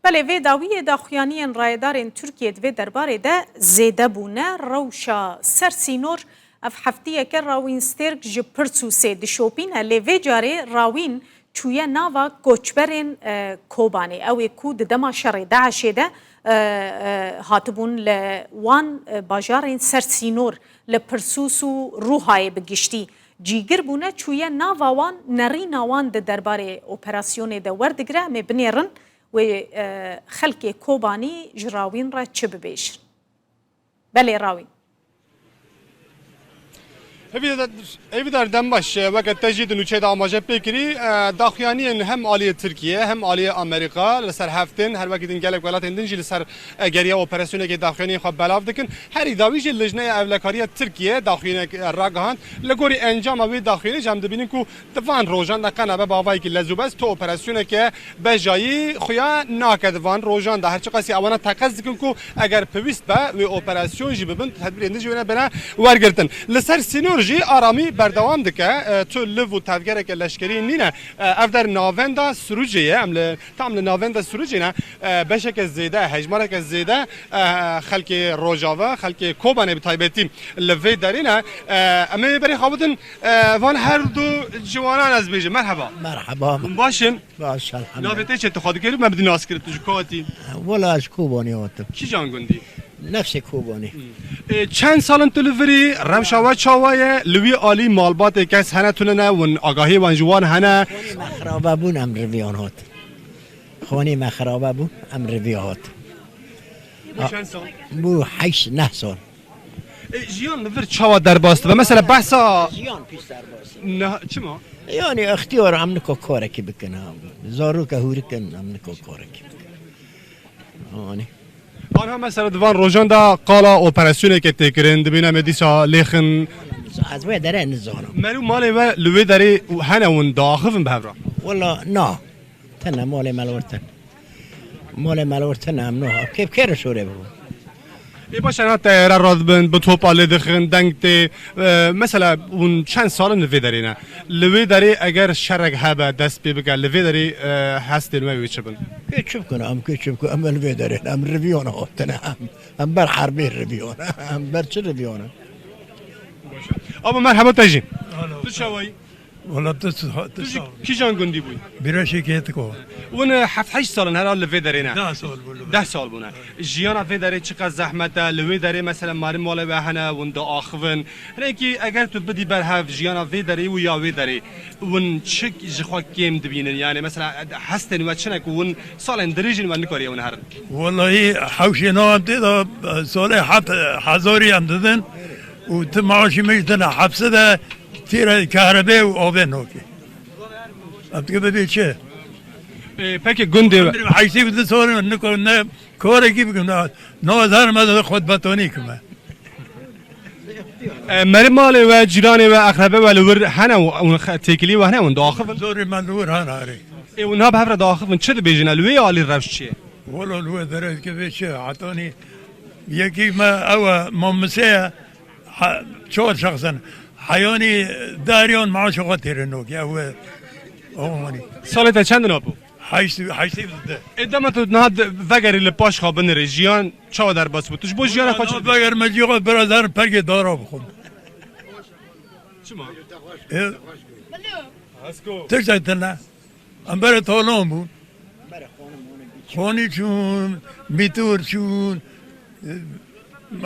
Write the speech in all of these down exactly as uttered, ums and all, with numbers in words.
Belê vê dawiyê daxuyaniyên rayedarên Tirkiyê di vê derbarê de zêde bûne. Rewşa ser sînor ev heftiyeke rawîn stêrk ji Pirsûsê dişopîne, lê vê carê rawîn çûye nava koçberên, e, Kobanê. Ew ê ku di dema şerê DAIŞê de, e, e, hatibûn li wan, e, bajarên ser sînor, li Pirsûs û Rûhayê bi giştî cîgir bûne, çûye nava wan, nerîna wan di derbarê operasyonê de werdigire. Em ê binêrin wê, e, xelkê Kobanî ji rawîn re çi bibêjin. Belê rawîn. Hêvîdar, hêvîdar dem baş, weke te jî di nûçeyê de amaje pê kirî, e, daxuyaniyên hem aliyê Tirkiye hem aliyê Amerîka li ser hev tên, her wekî din gelek welatên din jî li ser, e, geriya operasyonekê daxuyaniyên xwe belav dikin. Herî dawî jî Lijneya Ewlekariya Tirkiye daxuyanek, e, ragihand. Li gorî encama wê daxuyanî jî em dibînin ku di van rojan de qe nebe bi avayekî lez û bez tu operasyoneke bejayî xuya nake di van rojan de. Her çiqasî ewana teqez dikin ku eger pêwîst be wê operasyon jî bibin, tedbîrên din jî wêne bêne wergirtin. Li ser sînor jî aramî berdewam dike. E, tu liv û tevgereke leşkerî nîne. E, ev der navenda Sirûcê ye. Em li, tam li navenda Sirûcê ne. E, beşeke zêde, hejmareke zêde, e, xelkê Rojava, xelkê Kobanê bi taybetî li vê derê ne. E, em ê berê xwe bidin, e, van her du ciwanan ez bêjim. Merheba. Merheba. Hûn baş in? Baş, elhamdülillah. Navê te çi? Tu xwe dikî me bidî nas kirin, tu ji ku hatî? Wela ez Kobanê hatim. Kîjan gundî? Nefsê Kobanê. Hmm. E, çend sal in tu li vir î, rewşa we çawa ye? Li wî alî malbatê kes hene tune ne, hûn agahiyê wan ji wan hene? Xanê me xirabe bûn, em riviyan hatin. Xanê me xirabe bûn, em riviya hatin. Bû çend sal? Bû heşt neh sal. E, jiyan li vir çawa derbas dibe? Mesela behsa... Jiyan pîs derbas e. Ne, çima? Yani, extiyar em nika karekî bikin ha. Zaroka hûrik in, em nika karekî bikin. Yani. Anha mesela di van rojan de qala operasyoneke tê kirin, dibîne me dîsa lêxin. Ez wê derê nizanim. Merû malê we li wê derê hene hûn diaxivin bi hev re? Wela na. Tene malê me li wir tene. Malê me li wir tene, em niha. Kêf kê re şorê bibû? Ê baş, ana teyare radibin, bi topa lê dixin, deng tê. E, mesela, hûn çend sal in li vê derê ne? Li wê derê eger şerek hebe, dest pê bike, li vê derê, e, hestên we wê çi bin? Kê çi bikin, em kê çi bikin, em li vê derê ne, em riviyona hatine, em, em ber herbê riviyona, em ber çi riviyona? Abo merheba te jî. Alo. Tu çawayî? Wala tu, tu Tu jî sağ ol. Kîjan gundî bûyî? Bîreşê Kêtiko. Hûn, e, heft heşt sal in herhal li vê derê ne? Deh sal bû li vê. Deh sal bûne. Jiyana vê derê çiqas zehmet e? Li wê derê mesela marî malê we hene, hûn diaxivin. Hinekî eger tu bidî ber hev jiyana vê derê û ya wê derê, hûn çi ji xwe kêm dibînin? Yani mesela hestên we çi ne ku hûn salên dirêj in we nikariye hûn herin? Wallahî hewşê nava em tê de, e, salê heft hezarî em didin û tu maaşî me jî tune hepse de. Tîre kahrebê û avê nokê. Em dike bibê çi? Ê, peki gundê we? Heştê û du sal in, niko ne karekî bikim, ne, ne zarê me de xwe betonî kime. E, merî malê we, cîranê we, eqrebê we li wir hene û, û xe-, têkilî we hene, hûn diaxivin? Zorê me li wir hene, erê. Ê, hûn niha bi hev re diaxivin, çi dibêjin? Li wê alî rewş çi ye? Wala li wê derê dike bê çi? Hetanî yekî me ew e, mamise ye. Ha, çar şexs in. Heyanî dariyan maaşa xwe têre nokê. Ew e, awanî. Salê te çend in apo? Heşt, heştê û deh. Ê dema tu niha de-, vegerî li paş xwe binirê, jiyan çawa derbas bû? Tu ji bo jiyana xwe çi dibêjî? Veger me cî xwe biraz herin pergê dara bixwim. Çima? Ê, tiştek tune. Em berê talan bûn. Xanî çûn, mîtûr çûn,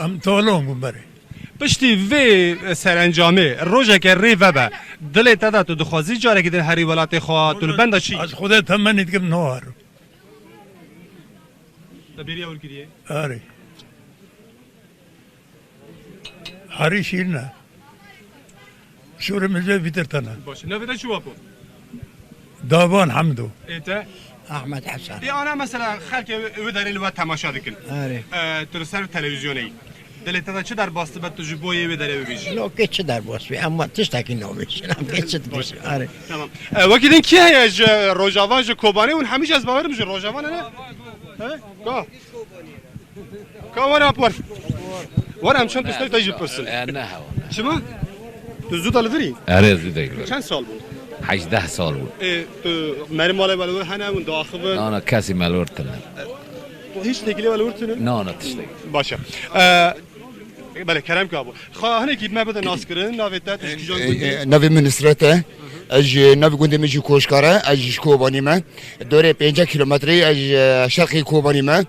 em talan bûn berê. Piştî vê serencamê rojeke rê vebe, dilê te de tu dixwazî carekî din herî welatê xwe, tu li benda çi? Ez Xwedê temennî dikim nahar. Te bêriya wir kiriye? Erê. Herî şîrîn e. Şûrê min jê vîtir tene. Baş. Navê te çi wapo? Davan Hemdo. Ê te? Ahmet Hesen. Ê ana mesela xelkê wê, wê derê li we temaşa dikin. Erê. E, tu li ser televîzyonê yî. Dilê te de çi derbas dibe tu ji bo yê wê derê bibêjî? No, kê çi derbas bî? Em tiştekî nabêjin. Em kê çi dibêjin? Erê. Tamam. E, wekî din kî heye ji Rojava, ji Kobanê? Hûn hemî jî ez bawerim ji Rojava ne, ne? He? Ka? Ka were ap wer. Were em çend tiştek te jî pirsin. E, ne hewa. Çima? Tu zû da li vir î? Erê, zû da li vir. Çend sal bû? Hejdeh sal bû. E, tu merî malê we li wir hene, hûn diaxivin? Na, na, kesî me li wir tune. Hiç têkilê we li wir tune? Na, na, tiştek. Baş e. Ee, belê, kerem ke abû. Xwe hinekî me bide naskirin, navê te, tu ji kîjan gundî? E, e, navê min Nusret e. Ez ji navê gundê min jî Koşkar e, ez ji Kobanî me. Dorê pêncî kilometreyê ez ji şerqê Kobanî me.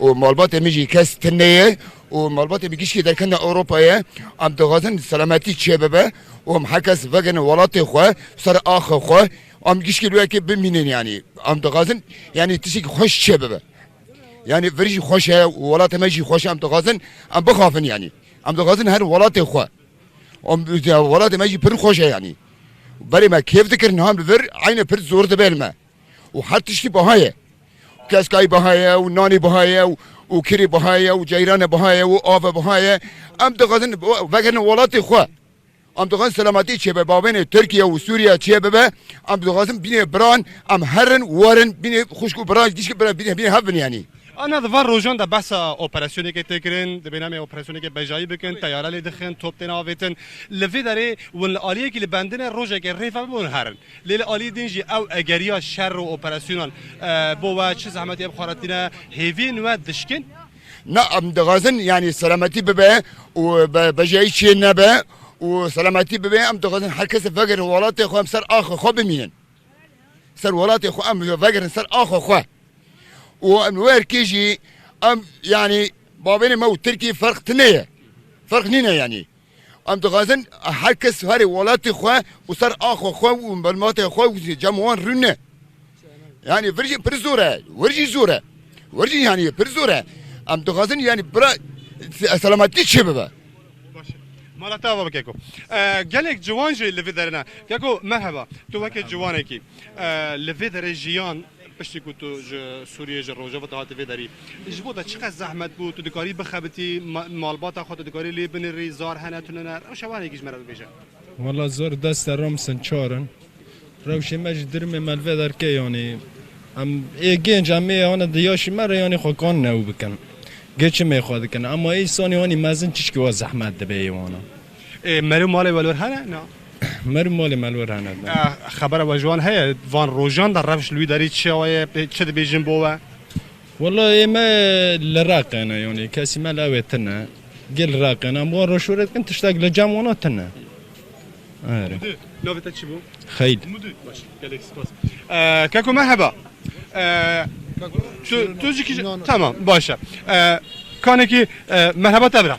Û malbatê min jî kes tune ye. Û malbatê min gişkî derketine Ewropayê. Em dixwazin selametî çêbibe. Û em her kes vegerin welatê xwe, ser axê xwe. Em gişkî li wekê bimînin yanî. Em dixwazin, yanî tiştekî xweş çêbibe. Yanî vir jî xweş e, welatê me jî xweş e, em dixwazin, em bixafin yanî. Em dixwazin her welatê xwe. Em, welatê me jî pir xweş e yanî. Berê me kêf dikir, niha li vir eynî pir zor dibe li me. Û her tiştî biha ye. Keskayî biha ye, û nanî biha ye, û, û kirî biha ye, û ceyranê biha ye, û ave biha ye. Em dixwazin vegerin welatê xwe. Em dixwazin selametî çêbe, bavênê Tirkiye û Sûriye çêbibe. Em dixwazin bînê biran, em herin, werin, bînê xwişk û biran, gişkî biran, bînê, bînê hev bin yanî. Ana di van rojan de behsa operasyonekê tê kirin, dibê namê operasyonekê bejayî bikin, teyare lê dixin, top tên avêtin. Li vê derê hûn li aliyekî li bendin e, rojekê rê ve bibin herin. Lê li aliyê din jî ew egeriya şer û operasyonan, e, bo we çi zehmetê bi xwe re tîne, hêviyên we dişkin? Na, em dixwazin, yanî selametî bibe û be-, bejayî çê nebe û selametî bibe, em dixwazin her kes vegerin welatê xwe, em ser axê xwe bimînin. Ser welatê xwe em vegerin ser axê xwe. Û em li werkê jî em, yanî, bavênê me û Tirkî ferq tune ye. Ferq nîne yanî. Em dixwazin her kes herê welatê xwe û ser axê xwe û melmatê xwe û cem wan rûne. Yanî vir jî pir zor e, wir jî zor e. Wir jî yanî pir zor e. Em dixwazin yanî bira se-, selametî çêbibe. Baş e. Mala te ava bike ku. E, gelek ciwan jî li vê derê ne. Keko, merheba. Tu weke ciwanekî, e, li vê derê jiyan, piştî ku tu ji Sûriyê, ji Rojava tu hatî vê derî, ji bo te çiqas zehmet bû? Tu dikarî bixebitî ma-, malbata xwe, tu dikarî lê binêrî, zar hene, tune ne? Rewşa wan yekî ji me re bibêje. Wela zor dest te ramsin çar in. Rewşê me ji dirmê me li vê derkê, yanî em ê gênc, em ê hane di yaşî me re, yanî xwe kan new bikin. Gê çimê xwe dikin. Ema ê îsanê hanî mezin çişkî wa zehmet dibe ê wana. Ê, mer û malê we li wir hene? Na. Mer û malê me li wir hene, ne. Eh, xebera we ji wan heye? Van rojan de rewş li wî derî çi ye, çi dibêjin bo we? Wela ê me li Reqê ne, yanî kesî me li ew ê tune. Gel Reqê ne. Em wan reşûret kin, tiştek li cem wana tune. Erê. Navê te çi bû? Xeyl. Mudû. Baş, gelek spas. Ee, Keko, merheba. Ee, tu, tu ji kîjan... No, no. Tamam, baş e. Ee, Kanekî, e, merheba te bira.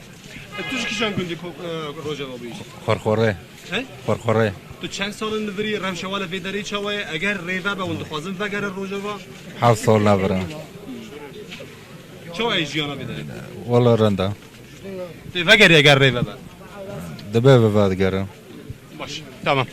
E, tu ji kîjan gundî ko-, e, Rojava bûyî? Xorxorê. He? Xorxorê. Tu çend sal in li virî, rewşa we li vê derê çawa ye? Eger rê vebe, hûn dixwazin vegerin Rojava? Heft sal ne bira. Çawa ye jiyana vê derê? Wela rind e. Tê vegerî eger rê vebe? Dibe ve vedigerim. Baş, tamam.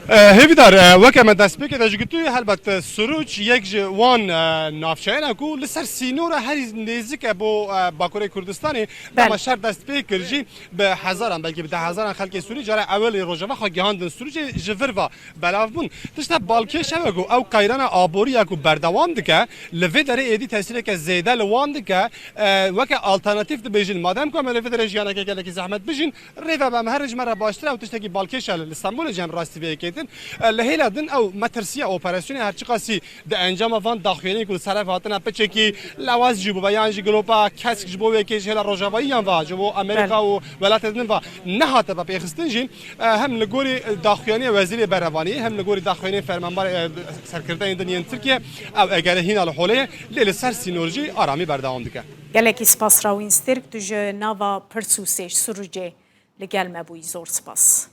E, Hêvîdar, e, weke me destpêkê de jî gotû, helbet, e, Suruç yek ji wan, e, navçeyên e ku li ser sînor e, herî nêzik e bo, e, Bakurê Kurdistanê. Bel. Dema şer dest pê kir jî, bi hezaran, belkî bi deh hezaran xelkê Sûrî cara ewil ê Rojava xwe gihandin Surucê, ji vir ve belav bûn. Tişta balkêş ew e ku ew qeyrana aborî ya ku berdewam dike, li vê derê êdî tesîreke zêde li wan dike. E, weke alternatîf dibêjin, madem ku em ê li vê derê jiyaneke gelekî zehmet bijîn, rê ve em herin ji me re baştir e û tiştekî balkêş e. Li Stenbolê jî em rastî vê yekê din. E, li hêla din ew metirsiya operasyonê, her çiqasî di encama van daxuyaniyên ku li ser hev hatine piçekî lewaz jî bûbe, yan jî giropa kesk ji bo wê yekê ji hêla rojavayiyan ve, ji bo Amerîka Belê. û welatê din ve nehatibe pêxistin jî, e, hem li gorî daxuyaniya Wezîrê Berevaniyê, hem li gorî daxuyaniyên fermanbar, e, serkirdeyên din yên Tirkiye, ew egere hîna li holê ye, lê li ser sînor jî aramî berdewam dike. Gelekî spas Rawîn Stêrk, tu ji nava pirs û sêj Surucê li gel me bûyî, zor spas.